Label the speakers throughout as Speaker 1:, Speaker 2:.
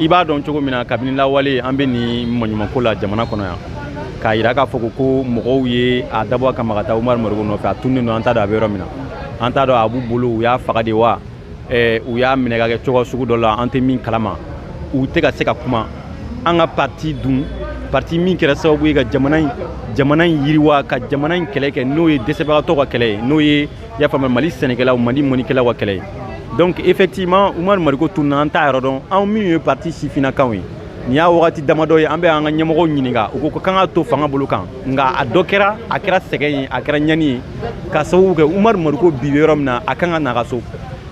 Speaker 1: I b'a dɔn cogo min na, kabini lawale an bɛ nin maɲumanko la jamana kɔnɔ yan, k'a yira k'a fɔ ko mɔgɔw ye a dabɔ a kama ka taa Umaru Mariko nɔfɛ. A tunnen don, an t'a dɔn a bɛ yɔrɔ min na, an t'a dɔn a b'u bolo, u y'a faga de wa, u y'a minɛ ka kɛ cogo sugu dɔ la, an tɛ min kalama. U tɛ ka se ka kuma. An ka parti dun, parti min kɛra sababu ye ka jamana in yiriwa, ka jamana in kɛlɛ kɛ, n'o ye dɛsɛbagatɔw ka kɛlɛ ye, n'o ye, i y'a faamuya, Mali sɛnɛkɛlaw, Mali mɔnikɛlaw ka kɛlɛ ye. Donc effectivement, Umaru Mariko tununa, an t'a yɔrɔ dɔn. Anw minnu ye parti sifinnakaw ye, nin y'a wagati damadɔ ye an bɛ an ka ɲɛmɔgɔw ɲininka, u ko k'an ka to fanga bolo kan. Nka a dɔ kɛra, a kɛra sɛgɛn ye, a kɛra ɲani ye, ka sababu kɛ Umaru Mariko bi bɛ yɔrɔ min na, a kan ka na ka so.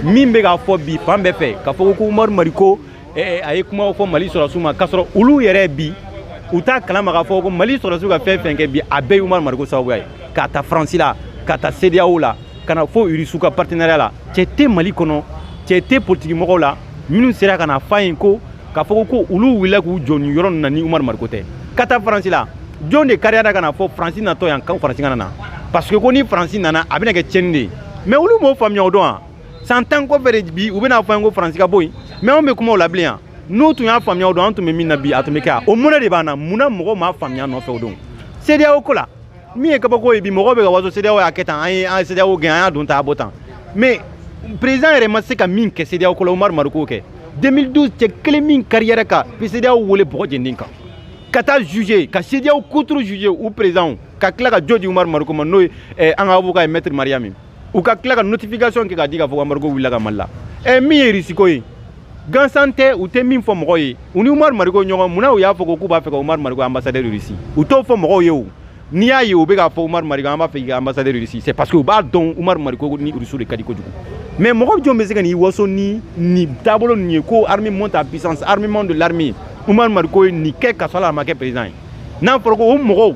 Speaker 1: Min bɛ k'a fɔ bi fan bɛɛ fɛ, k'a fɔ ko Umaru Mariko a ye kumaw fɔ Mali sɔrɔsiw ma, k'a sɔrɔ olu yɛrɛ bi u t'a kalama k'a fɔ ko Mali sɔrɔsiw ka fɛn fɛn kɛ bi, a bɛɛ ye Umaru Mariko sababuya ye. K'a ta Faransi la, ka taa CEDEAO la, ka na fo Irisiw ka partenariat la, cɛ tɛ Mali kɔnɔ, cɛ tɛ politiki mɔgɔw la minnu sera ka na f'a ye ko k'a fɔ ko olu wulila k'u jɔ nin yɔrɔ ninnu na ni Umaru Mariko tɛ. Ka taa Faransi la, jɔn de kariyara ka na fɔ Faransi natɔ yan ko Faransi kana na, parce que ko ni Faransi nana, a bɛna kɛ tiɲɛni de ye? Mais olu m'o faamuya o don wa? San 10 kɔfɛ de bi u bɛna fɔ an ye ko Faransi ka bɔ yen. Mais anw bɛ kuma o la bilen yan. N'u tun y'a faamuya o don, an tun bɛ min na bi, a tun bɛ kɛ yan. O mun de b'an na? Munna mɔgɔw m'a faamuya nɔfɛ o don CEDEAO ko la? Min ye kabako ye bi, mɔgɔw bɛ ka waso CEDEAO y'a kɛ tan, an ye an CEDEAO gɛn, an y'a don tan, a bɔ tan. Mais président yɛrɛ ma se ka min kɛ CEDEAO ko la, Umaru Mariko kɛ 2012. Cɛ kelen min kariyara ka CEDEAO wele bɔgɔ jenden kan, ka taa juger, ka CEDEAO contre juger u président, ka tila ka jo di Umaru Mariko ma, n'o ye an ka avocat ye, maître Mariam, u ka tila ka notification kɛ k'a di k'a fɔ ko Mariko wulila ka Mali la. Min ye Russie ko ye, gansan tɛ, u tɛ min fɔ mɔgɔw ye, u ni Umaru Mariko ɲɔgɔn. Munna u y'a fɔ ko k'u b'a fɛ ka Umaru Mariko ambassadeur Russie? U t'o fɔ mɔgɔw ye. O n'i y'a ye u bɛ k'a fɔ Umaru Mariko, an b'a fɛ k'i ka ambassadeur Russie, c'est parce que u b'a dɔn Umaru Mariko ni Russie de ka di kojugu. Mais mɔgɔ jɔn bɛ se ka n'i waso ni nin taabolo ninnu ye ko armée monte en puissance, armement de l'armée, Umaru Mariko ye nin kɛ ka sɔrɔ a ma kɛ président ye? N'a fɔra ko o mɔgɔw,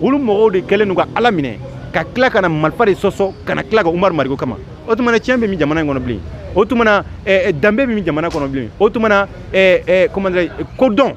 Speaker 1: olu mɔgɔw de kɛlen don ka Ala minɛ, ka tila ka na marifa de sɔsɔ, ka na tila ka Umaru Mariko kama, o tuma na tiɲɛ bɛ min jamana in kɔnɔ bilen? O tuma na danbe bɛ min jamana kɔnɔ bilen? O tuma na comment dirais, kodɔn,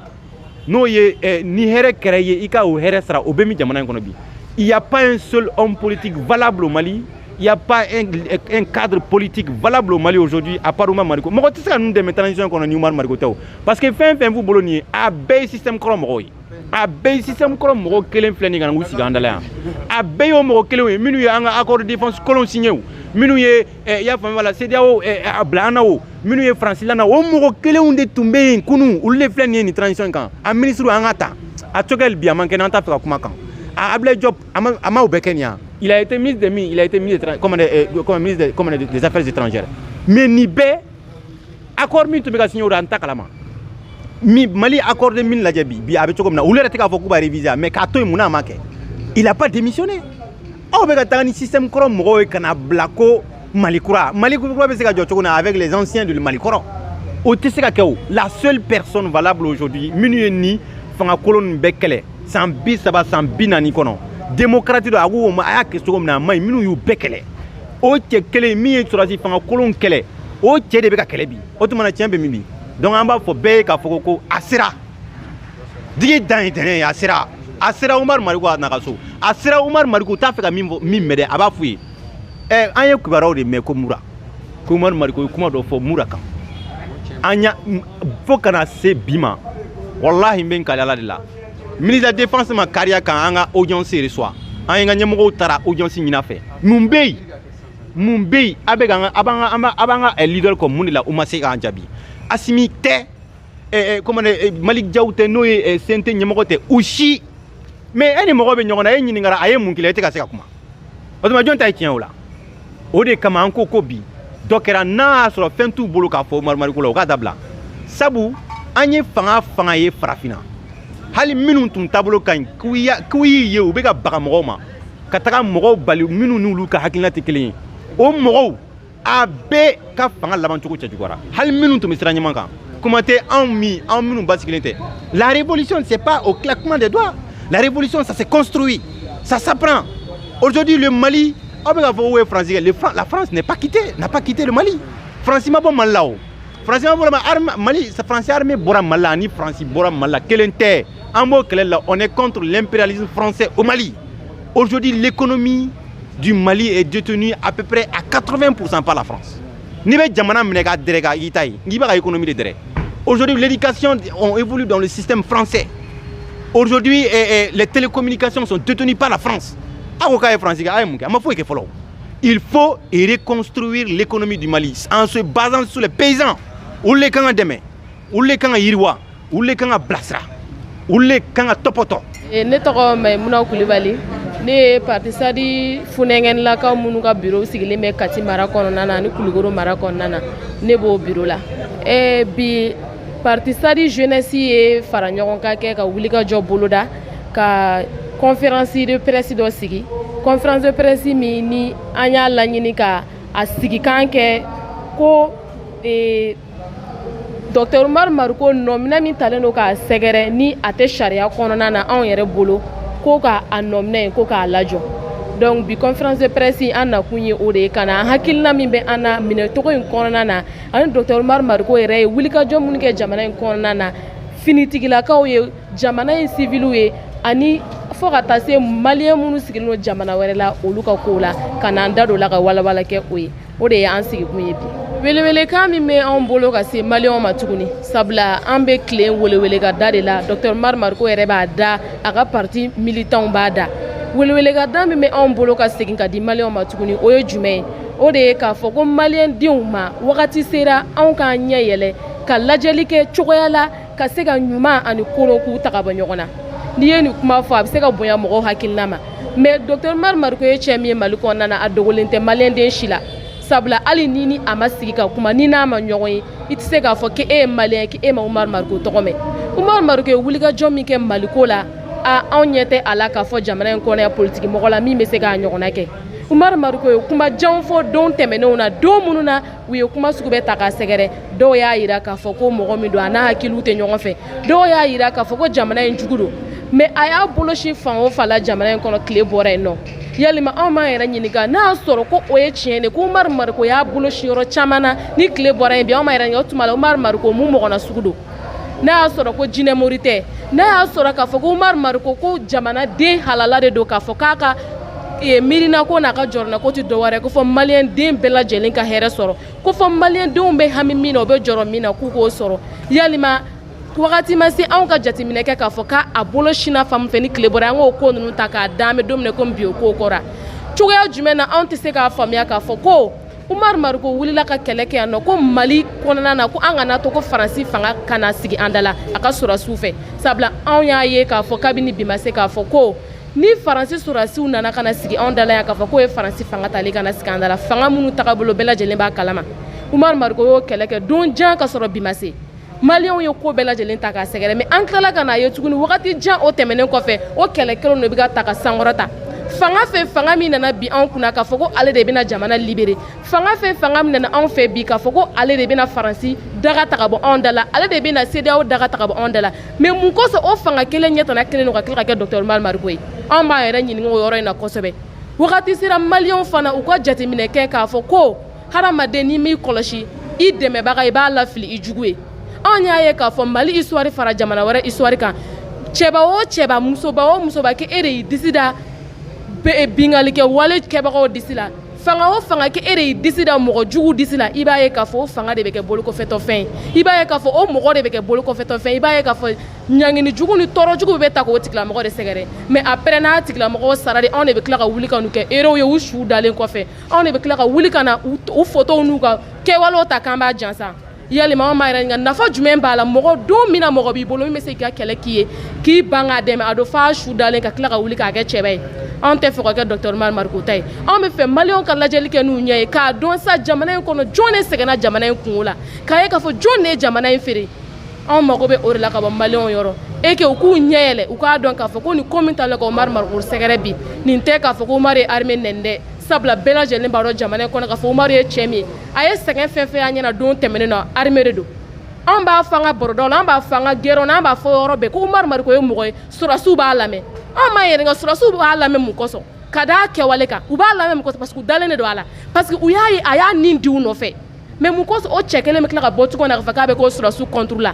Speaker 1: n'o ye ni hɛrɛ kɛra i ye, i ka o hɛrɛ sara, o bɛ min jamana in kɔnɔ bi? Il y a pas un seul homme politique valable au Mali, il y a pas un cadre politique valable au Mali aujourd'hui à part Oumar Mariko. Mɔgɔ tɛ se ka ninnu dɛmɛ transition kɔnɔ ni Oumar Mariko tɛ o, parce que fɛn fɛn b'u bolo nin ye, a bɛɛ ye système kɔrɔ mɔgɔw ye, a bɛɛ ye système kɔrɔ mɔgɔ kelen filɛ nin ka na k'u sigi an da la yan. A bɛɛ y'o mɔgɔ kelenw ye minnu ye an ka accord de défense kolon signé o, minnu ye, i y'a faamuya la, CEDEAO a bila an na o, minnu ye Faransi la na, o mɔgɔ kelenw de tun bɛ yen kunun, olu de filɛ nin ye nin transition kan. A ministre, an ka ta a Choguel bi, a man kɛnɛ, an t'a fɛ ka kuma kan. A Ablaye Diop, a ma o bɛɛ kɛ nin yan. Il a été ministre des Mines, il a été ministre de, comment, comme ministre de, comment, des Affaires étrangères. Mais nin bɛɛ accord min tun bɛ ka signé o la, an t'a kalama. Mi Mali accord de mine lajɛ bi bi, a bɛ cogo min na, olu yɛrɛ tɛ k'a fɔ k'u b'a réviser, mais k'a to yen, mun na a ma kɛ? Il a pas démissionné. Aw bɛ ka taga ni système kɔrɔ mɔgɔw ye ka na bila ko Mali kura. Mali kura bɛ se ka jɔ cogo min na avec les anciens de Mali kɔrɔ? O tɛ se ka kɛ o. La seule personne valable aujourd'hui, minnu ye ni fanga kolon ninnu bɛɛ kɛlɛ san 30, san 40 kɔnɔ, démocrate don, a ko ma a y'a kɛ cogo min na, a ma ɲi, minnu y'u bɛɛ kɛlɛ, o cɛ kelen min ye sɔrɔdasi fanga kolon kɛlɛ, o cɛ de bɛ ka kɛlɛ bi. O tuma na tiɲɛ bɛ min bi? Donc an b'a fɔ bɛɛ ye k'a fɔ ko a sera digi dan ye tɛnɛ ye, a sera, a sera Umaru Mariko a na ka so. A sera Umaru Mariko t'a fɛ ka min fɔ, min mɛn dɛ, a b'a f'u ye. An ye kibaruyaw de mɛn ko Mura, ko Umaru Mariko ye kuma dɔ fɔ Mura kan. An ya fo ka na se bi ma, walahi, n bɛ n kali Ala de la, ministre de la Défense ma kariya kan an ka audience reçoit. An ye ka ɲɛmɔgɔw taara audience ɲini a fɛ. Mun bɛ yen? Mun bɛ yen? A bɛ k'an ka a b'an ka a b'an ka leader kɔ mun de la? U ma se k'an jaabi. Asimi tɛ, comment dire, Malick Diaw tɛ, n'o ye CNT ɲɛmɔgɔ tɛ, u si. Mais e ni mɔgɔ bɛ ɲɔgɔn na, e ɲininkara a ye mun k'i la, e tɛ ka se ka kuma. O tuma jɔn ta ye tiɲɛ o la? O de kama an ko ko bi dɔ kɛra, n'a y'a sɔrɔ fɛn t'u bolo k'a fɔ Umaru Mariko la, u k'a dabila. Sabu an ye fanga fanga ye farafinna, hali minnu tun taabolo ka ɲi, k'u y'i ye u bɛ ka baga mɔgɔw ma, ka taga mɔgɔw bali minnu n'olu ka hakilina tɛ kelen ye, o mɔgɔw a bɛɛ ka fanga laban cogo cɛjuguyara, hali minnu tun bɛ sira ɲuman kan. Kuma tɛ anw min, anw minnu basigilen tɛ. La révolution, c'est pas au claquement des doigts. La révolution, ça se construit, ça s'apprend. Aujourd'hui, le Mali, aw bɛ k'a fɔ ko ye Faransi kɛ, la France n'est pas quitté, n'a pas quitté le Mali. Faransi ma bɔ Mali la o, Faransi ma bɔ armée Mali, Faransi armée bɔra Mali la ani Faransi bɔra Mali la kelen tɛ. An b'o kɛlɛ la, on est contre l'impérialisme français au Mali. Aujourd'hui, l'économie du Mali est détenue à peu près à 80% par la France. N'i bɛ jamana minɛ k'a dɛrɛ ka i ta ye, n'i b'a ka économie de dɛrɛ. Aujourd'hui, l'éducation, on évolue dans le système français. Aujourd'hui, les télécommunications sont détenues par la France. Il faut reconstruire l'économie du Mali en se basant sur les paysans. Olu le kan ka dɛmɛ, olu le kan ka yiriwa, olu le kan ka bilasira, olu le kan ka tɔpɔtɔ.
Speaker 2: Ne tɔgɔ Mayimuna Kulibali. Ne ye parti SADI funɛngɛnilakaw minnu ka bureau sigilen bɛ Kati mara kɔnɔna na ani Kulukoro mara kɔnɔna na, ne b'o bureau la. Bi parti SADI jeunesse ye fara ɲɔgɔn kan kɛ ka wulikajɔ boloda ka conférence de presse dɔ sigi, conférence de presse min ni an y'a laɲini ka a sigikan kɛ ko Docteur Umaru Mariko nɔminɛ min talen don k'a sɛgɛrɛ ni a tɛ sariya kɔnɔna na anw yɛrɛ bolo, ko ka a nɔminɛ ko k'a lajɔ. Donc bi conférence de presse an nakun ye o de ye, ka na an hakilina min bɛ an na minɛcogo in kɔnɔna na ani docteur Umaru Mariko yɛrɛ ye wulikajɔ minnu kɛ jamana in kɔnɔna na, finitigilakaw ye, jamana in civiliw ye, ani fo ka taa se maliyɛn minnu sigilen don jamana wɛrɛ la, olu ka kow la, ka n'an da don la ka walawala kɛ o ye. O de ye an sigikun ye bi. Welewelekan min bɛ anw bolo ka se maliyɛnw ma tuguni, sabula an bɛ tilen welewele ka da de la, docteur Umaru Mariko yɛrɛ b'a da, a ka parti militants b'a da. Welewele ka da min bɛ anw bolo ka segin ka di maliyɛnw ma tuguni, o ye jumɛn ye? O de ye k'a fɔ ko maliyɛn denw ma, wagati sera anw k'an ɲɛ yɛlɛ ka lajɛli kɛ cogoya la ka se ka ɲuman ani kolon k'u ta ka bɔ ɲɔgɔn na. N'i ye nin kuma fɔ, a bɛ se ka bonya mɔgɔw hakilina ma, mais docteur Umaru Mariko ye cɛ min ye Mali kɔnɔna na, a dogolen tɛ maliyɛn den si la, sabula hali ni ni a ma sigi ka kuma, ni n'a ma ɲɔgɔn ye, i tɛ se k'a fɔ k'e ye maliyɛn k'e ma Umaru Mariko tɔgɔ mɛn. Umaru Mariko ye wulikajɔ min kɛ Maliko la, a anw ɲɛ tɛ a la k'a fɔ jamana in kɔnɔ yan politiki mɔgɔ la min bɛ se k'a ɲɔgɔnna kɛ. Umaru Mariko ye kuma janw fɔ don tɛmɛnenw na, don minnu na u ye kuma sugu bɛɛ ta k'a sɛgɛrɛ. Dɔw y'a yira k'a fɔ ko mɔgɔ min don, a n'a hakiliw tɛ ɲɔgɔn fɛ. Dɔw y'a yira k'a fɔ ko jamana in jugu don. Mais a y'a bolo si fan o fan la jamana in kɔnɔ, tile bɔra yen nɔ. Yalima anw m'an yɛrɛ ɲininka n'a y'a sɔrɔ ko o ye tiɲɛ de, ko Umaru Mariko y'a bolo si yɔrɔ caman na ni tile bɔra yen bi? Anw m'an yɛrɛ ɲininka o tuma la, Umaru Mariko mun mɔgɔna sugu don, n'a y'a sɔrɔ ko jinɛmori tɛ, n'a y'a sɔrɔ k'a fɔ ko Umaru Mariko ko jamanaden halala de don, k'a fɔ k'a ka miirinako n'a ka jɔrɔnako tɛ dɔwɛrɛ ko fɔ maliyɛn den bɛɛ lajɛlen ka hɛrɛ sɔrɔ, ko fɔ maliyɛn denw bɛ hami min na, o bɛ jɔrɔ min na, k'u k'o sɔrɔ. Yalima wagati ma se anw ka jateminɛ kɛ k'a fɔ k'a bolo sinna fan min fɛ ni tile bɔra, an k'o ko ninnu ta k'a da? An bɛ don min na komi bi, o ko kɔra cogoya jumɛn na? Anw tɛ se k'a faamuya k'a fɔ ko Umaru Mariko wulila ka kɛlɛ kɛ yan nɔ ko Mali kɔnɔna na, ko an kana to ko Faransi fanga kana sigi an da la a ka sɔrɔsiw fɛ, sabula anw y'a ye k'a fɔ kabini bi ma se k'a fɔ ko ni Faransi sɔrɔsiw nana ka na sigi anw da la yan, k'a fɔ k'o ye Faransi fanga tali ka na sigi an da la, fanga minnu tagabolo bɛɛ lajɛlen b'a kalama. Umaru Mariko y'o kɛlɛ kɛ don jan ka sɔrɔ bi ma se. Maliyɛnw ye ko bɛɛ lajɛlen ta k'a sɛgɛrɛ, mais an tilala ka n'a ye tuguni wagati jan o tɛmɛnen kɔfɛ, o kɛlɛ kelen de bɛ ka ta ka sankɔrɔta fanga fɛ. Fanga min nana bi anw kunna k'a fɔ ko ale de bɛna jamana libérer, fanga fɛ, fanga min nana anw fɛ bi k'a fɔ ko ale de bɛna Faransi daga ta ka bɔ anw da la, ale de bɛna CEDEAO daga ta ka bɔ anw da la, mais mun kosɔn o fanga kelen ɲɛtana kelen don ka tila ka kɛ docteur Umaru Mariko ye? Anw b'an yɛrɛ ɲininka o yɔrɔ in na kosɛbɛ. Wagati sera maliyɛnw fana u ka jateminɛ kɛ k'a fɔ ko hadamaden, n'i m'i kɔlɔsi i dɛmɛbaga, i b'a lafili i jugu ye. Anw y'a ye k'a fɔ Mali histoire fara jamana wɛrɛ histoire kan, cɛba o cɛba, musoba o musoba, k'e de y'i disi da bingalikɛ wale kɛbagaw disi la, fanga o fanga, k'e de y'i disi da mɔgɔ jugu disi la, i b'a ye k'a fɔ o fanga de bɛ kɛ bolokɔfɛtɔfɛn ye, i b'a ye k'a fɔ o mɔgɔ de bɛ kɛ bolokɔfɛtɔfɛn ye, i b'a ye k'a fɔ ɲangini jugu ni tɔɔrɔ jugu bɛ ta k'o tigilamɔgɔ de sɛgɛrɛ. Mais après, n'a tigilamɔgɔ sara de, anw de bɛ tila ka wuli ka n'u kɛ héros ye u su dalen kɔfɛ. Anw de bɛ tila ka wuli ka na u photos n'u ka kɛwalew ta k'an b'a jansa. Yalima anw b'a yɛrɛ ɲininka, nafa jumɛn b'a la? Mɔgɔ don min na mɔgɔ b'i bolo min bɛ se k'i ka kɛlɛ k'i ye, k'i ban k'a dɛmɛ, a don f'a su dalen ka tila ka wuli k'a kɛ cɛba ye. Anw tɛ fɛ ka kɛ docteur Umaru Mariko ta ye. Anw bɛ fɛ maliyɛnw ka lajɛli kɛ n'u ɲɛ ye k'a dɔn sa jamana in kɔnɔ, jɔn de sɛgɛnna jamana in kungo la, k'a ye k'a fɔ jɔn de ye jamana in feere. Anw mago bɛ o de la ka bɔ maliyɛnw yɔrɔ e ke u k'u ɲɛ yɛlɛ, u k'a dɔn k'a fɔ ko nin ko min talen ka Umaru Mariko sɛgɛrɛ bi, nin tɛ k'a fɔ ko Umaru ye armée nɛni dɛ, sabula bɛɛ lajɛlen b'a dɔn jamana in kɔnɔ k'a fɔ Umaru ye cɛ min ye, a ye sɛgɛn fɛn fɛn y'an ɲɛna don tɛmɛnen na, armée de don. Anw b'a fɔ an ka barodaw la, an b'a fɔ an ka gɛrɛnw na, an b'a fɔ yɔrɔ bɛɛ ko Umaru Mariko ye mɔgɔ ye, sɔrɔsiw b'a lamɛn. Anw m'an yɛrɛ ɲininka, sɔrɔsiw b'a lamɛn mun kosɔn? Ka d'a kɛwale kan. U b'a lamɛn mun kosɔn? Parce que u dalen de don a la, parce que u y'a ye a y'a nin di u nɔfɛ. Mais mun kosɔn o cɛ kelen bɛ tila ka bɔ tuguni k'a fɔ k'a bɛ k'o sɔrɔsiw contre la?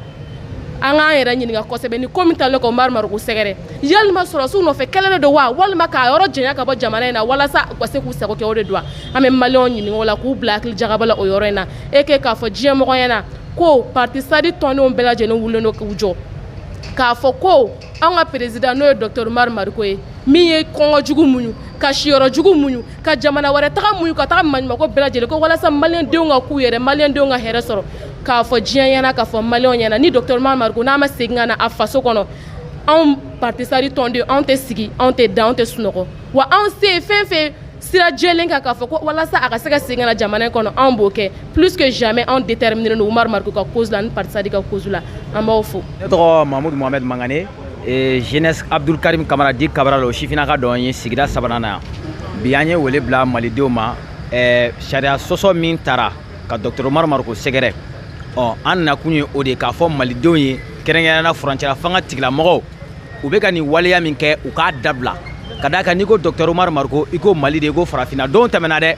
Speaker 2: An k'an yɛrɛ ɲininka kosɛbɛ ni ko min talen ka Umaru Mariko sɛgɛrɛ, yalima sɔrɔsiw nɔfɛ kɛlɛ de don wa, walima k'a yɔrɔ janya ka bɔ jamana in na walasa u ka se k'u sago kɛ, o de don wa? An bɛ maliyɛnw ɲininka o la k'u bila hakili jagabɔ la o yɔrɔ in na e ke k'a fɔ diɲɛ mɔgɔ ɲɛna. Ko parti SADI tɔndenw bɛɛ lajɛlen wulilen don k'u jɔ k'a fɔ ko an ka président, n'o ye docteur Umaru Mariko ye, min ye kɔngɔ jugu muɲu, ka siyɔrɔ jugu muɲu, ka jamana wɛrɛ taga muɲu, ka taga maɲumako bɛɛ lajɛlen ko walasa maliyɛndenw ka k'u yɛrɛ, maliyɛndenw ka hɛrɛ sɔrɔ, k'a fɔ diɲɛ ɲɛna, k'a fɔ maliyɛnw ɲɛna, ni docteur Umaru Mariko n'a ma segin ka na a faso kɔnɔ, anw parti SADI tɔnden, anw tɛ sigi, anw tɛ da, anw tɛ sunɔgɔ. Wa anw se ye fɛn fɛn sira jɛlen kan k'a fɔ ko walasa a ka se ka segin ka na jamana in kɔnɔ, anw b'o kɛ. Plus que jamais, anw déterminé don Umaru Mariko ka cause la ni parti SADI ka cause la. An b'aw fo.
Speaker 3: Ne tɔgɔ Mamudu Mohamed Mangane, jeunesse Abdul Karim Kamara di Kabral, o sifinnaka dɔ ye sigida sabanan na yan. Bi an ye wele bila malidenw ma, sariya sɔsɔ min tara ka docteur Umaru Mariko sɛgɛrɛ. Ɔ an nakun ye o de k'a fɔ malidenw ye, kɛrɛnkɛrɛnnenya furancɛla fanga tigilamɔgɔw, u bɛ ka nin waleya min kɛ, u k'a dabila. Ka d'a kan n'i ko docteur Umaru Mariko, i ko Mali de, i ko farafinna. Don tɛmɛna dɛ,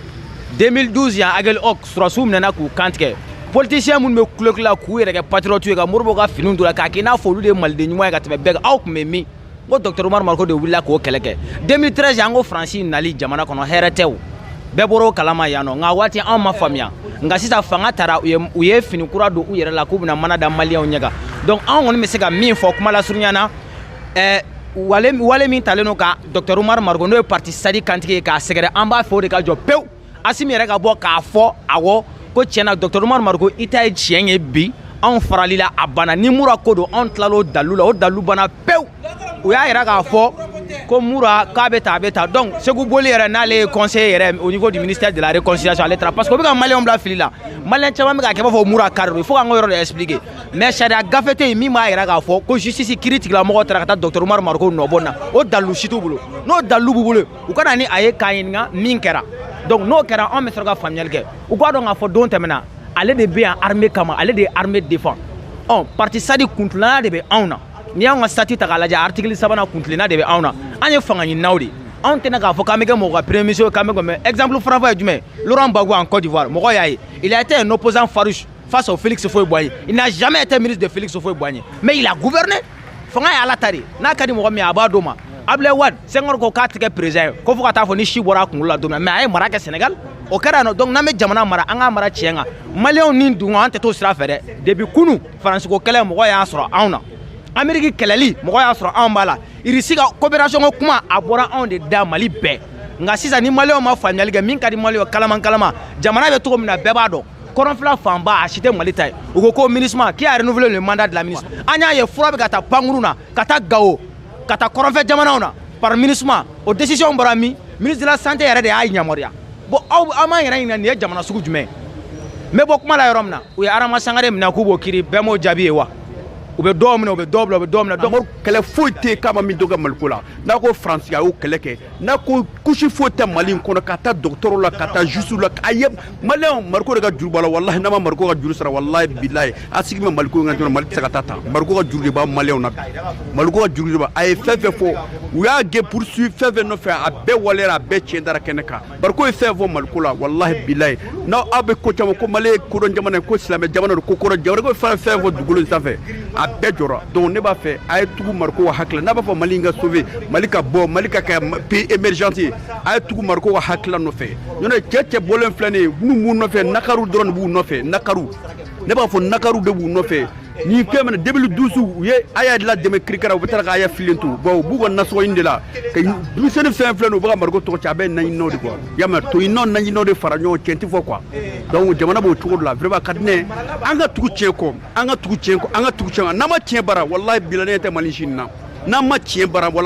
Speaker 3: 2012 yan, Aguelhok sɔrɔsiw minɛna k'u kantigɛ. Politicien minnu bɛ kuloku la k'u yɛrɛ kɛ patriote ye, ka Modibo ka finiw don la k'a kɛ i n'a fɔ olu de ye maliden ɲuman ye ka tɛmɛ bɛɛ kan, aw tun bɛ min? N ko docteur Umaru Mariko de wulila k'o kɛlɛ kɛ. 2013, an ko Faransi nali jamana kɔnɔ hɛrɛ tɛ, o bɛɛ bɔra o kalama yan nɔ. Nka waati anw ma faamuya. Nka sisan fanga taara, u ye fini kura don u yɛrɛ la k'u bɛna mana da maliyɛnw ɲɛ kan. Donc anw kɔni bɛ se ka min fɔ kuma lasurunya na, wale min talen don ka docteur Umaru Mariko, n'o ye parti SADI kantigi ye, k'a sɛgɛrɛ, an b'a fɛ o de ka jɔ pewu. Asimi yɛrɛ ka bɔ k'a fɔ awɔ ko tiɲɛna, docteur Umaru Mariko, i ta ye tiɲɛ ye bi, anw farali la, a banna. Ni Mura ko don, anw tilal'o dalilu la, o dalilu banna pewu. U y'a yira k'a fɔ ko Mura k'a bɛ ta, a bɛ ta. Donc Segu Boli yɛrɛ, n'ale ye conseiller yɛrɛ au niveau du ministère de la réconciliation, ale taara parce que o bɛ ka maliyɛnw bila fili la. Maliyɛn caman bɛ k'a kɛ i b'a fɔ Mura kari don. Il faut k'an ka yɔrɔ de expliquer, mais sariya gafe tɛ yen min b'a yira k'a fɔ ko justice kiiri tigilamɔgɔw taara ka taa docteur Umaru Mariko nɔbɔ na. O dalilu si t'u bolo. N'o dalilu b'u bolo, u ka na ni a ye k'a ɲininka min kɛra. Donc n'o kɛra, anw bɛ sɔrɔ ka faamuyali kɛ. U k'a dɔn k'a fɔ don tɛmɛna, ale de bɛ yan armée kama, ale de ye armée défend. Ɔ parti SADI kuntilannaya de bɛ anw na. N'i y'anw ka statut ta k'a lajɛ, article sabanan, kuntilenna de bɛ anw na. An ye fanga ɲininaw de, anw tɛna k'a fɔ k'an bɛ kɛ mɔgɔ ka premier ministre, k'an bɛ kɛ. Exemple faranfa ye jumɛn? Laurent Gbagbo en Côte d'Ivoire, mɔgɔ y'a ye, il a été un opposant farouche face au Félix Houphouët-Boigny. Il n'a jamais été ministre de Félix Houphouët-Boigny, mais il a gouverné. Fanga ye Ala ta de, n'a ka di mɔgɔ min ye, a b'a d'o ma. Abdoulaye Wade, Senghor ko k'a tɛ kɛ président ye ko fo ka taa fɔ ni si bɔra a kunkolo la don min na, mais a ye mara kɛ Sénégal, o kɛra yan nɔ. Donc n'an bɛ jamana mara, an k'a mara tiɲɛ kan. Maliyɛnw ni dun, an tɛ t'o sira fɛ dɛ. Depuis kunu, Faransi ko kɛlɛ, mɔgɔ y'a sɔrɔ anw na. Amérique kɛlɛli, mɔgɔ y'a sɔrɔ anw b'a la. Irisi ka coopération ko kuma, a bɔra anw de da Mali bɛɛ. Nka sisan ni maliyɛnw ma faamuyali kɛ, min ka di maliyɛnw kalaman kalama, jamana bɛ cogo min na, bɛɛ b'a dɔn, kɔrɔnfɛla fanba a si tɛ Mali ta ye. U ko ko MINUSMA qui a renouvelé le mandat de la MINUSMA. An y'a ye fura bɛ ka taa pankuru na ka taa Gawo, ka taa kɔrɔnfɛ jamanaw na par MINUSMA. O décision bɔra min? Ministre de la santé yɛrɛ de y'a yamaruya. Bon, aw an b'an yɛrɛ ɲininka, nin ye jamana sugu jumɛn ye? N bɛ bɔ kuma la yɔrɔ min na, u ye Adama Sangare minɛ k'u b'o kiiri, bɛɛ m'o jaabi ye wa? U bɛ dɔw minɛ, u bɛ dɔw bila, u bɛ dɔw minɛ. Donc
Speaker 4: kɛlɛ foyi tɛ yen k'a ma min dɔ kɛ Maliko la. N'a ko Faransi, a y'o kɛlɛ kɛ. N'a ko kusi foyi tɛ Mali in kɔnɔ, ka taa dɔgɔtɔrɔ la, ka taa justice la, a ye maliyɛnw Mariko de ka juru b'a la. Walahi, n'a ma Mariko ka juru sara, walahi bilahi, a sigi bɛ Maliko in kan dɔrɔn, Mali tɛ se ka taa tan. Mariko ka juru de b'a maliyɛnw na bi. Mariko ka juru de b'a, a ye fɛn fɛn fɔ, u y'a gɛn poursuivre fɛn fɛn nɔfɛ, a bɛɛ waleyara, a bɛɛ tiɲɛ dara kɛnɛ kan. Mariko ye fɛn fɔ Maliko la, walahi bilahi, n'aw aw bɛ ko caman ko Mali ye kodɔn jamana ye, ko silamɛ jamana don, ko kɔrɔ jamana ko fɛn fɛn fɔ dugukolo in sanfɛ, a bɛɛ jɔra. Donc ne b'a fɛ a ye tugu Mariko ka hakili la. N'a b'a fɔ Mali in ka sauver, Mali ka bɔ, Mali ka kɛ pays émergence ye, a ye tugu Mariko ka hakilila nɔfɛ. N'o tɛ, cɛ cɛ bɔlen filɛ nin ye, minnu b'u nɔfɛ, nakaru dɔrɔn de b'u nɔfɛ. Nakaru, ne b'a fɔ nakaru de b'u nɔfɛ. Ni fɛn min 2012, u ye Aya la dɛmɛ kirikara, u bɛ taa ka Aya filen to. Bon, u b'u ka nasɔngɔ ɲini de la ka denmisɛnnin fɛn filɛ nin ye, u bɛ ka Mariko tɔgɔ ci, a bɛ naɲininaw de quoi. I y'a mɛn, toɲininaw naɲininaw de fara ɲɔgɔn, tiɲɛ tɛ fɔ quoi. Donc jamana b'o cogo de la. Vraiment, a ka di ne ye an ka tugu tiɲɛ kɔ, an ka tugu tiɲɛ kɔ, an ka tugu tiɲɛ kɔ. N'an ma tiɲɛ bara, walahi bila ne tɛ Mali sini na, n'an ma tiɲɛ bara wala.